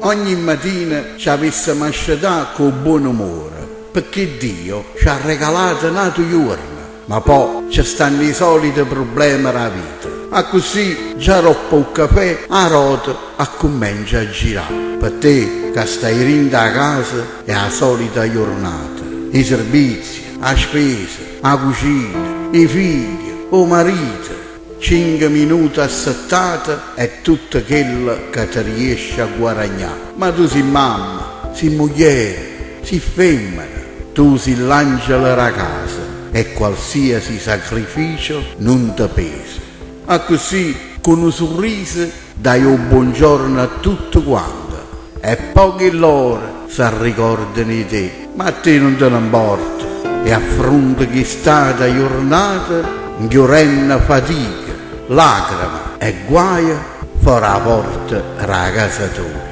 Ogni matina ce avessem' 'a scetà cu 'o buon umore, pecché Dio ce ha regalato n'atu juorno, ma po' ce stanno 'e solite prubleme d' 'a vita. Accussì già doppo 'o cafè 'a rota accummencia a girà. Pe te ca stai dint' 'a casa è 'a solita jurnata, 'e servizie, 'a spesa, 'a cucina, 'e figlie, 'o marito. Cinche minute assettata è tutto chello ca te riesce a guaragnà. Ma tu si' mamma, si' mugliera, si' femmena, tu si' l'angelo d' 'a casa e qualsiasi sacrificio nun te pesa. Accussì, cu nu surriso, dai 'o buongiorno a tutte quante e poche 'e lloro s'arricordano 'e te, ma a te nun te ne 'mporta e affrunte chest'ata jurnata 'nchiurenno fatica, lacreme e guaje fora 'a porta d' 'a casa toja.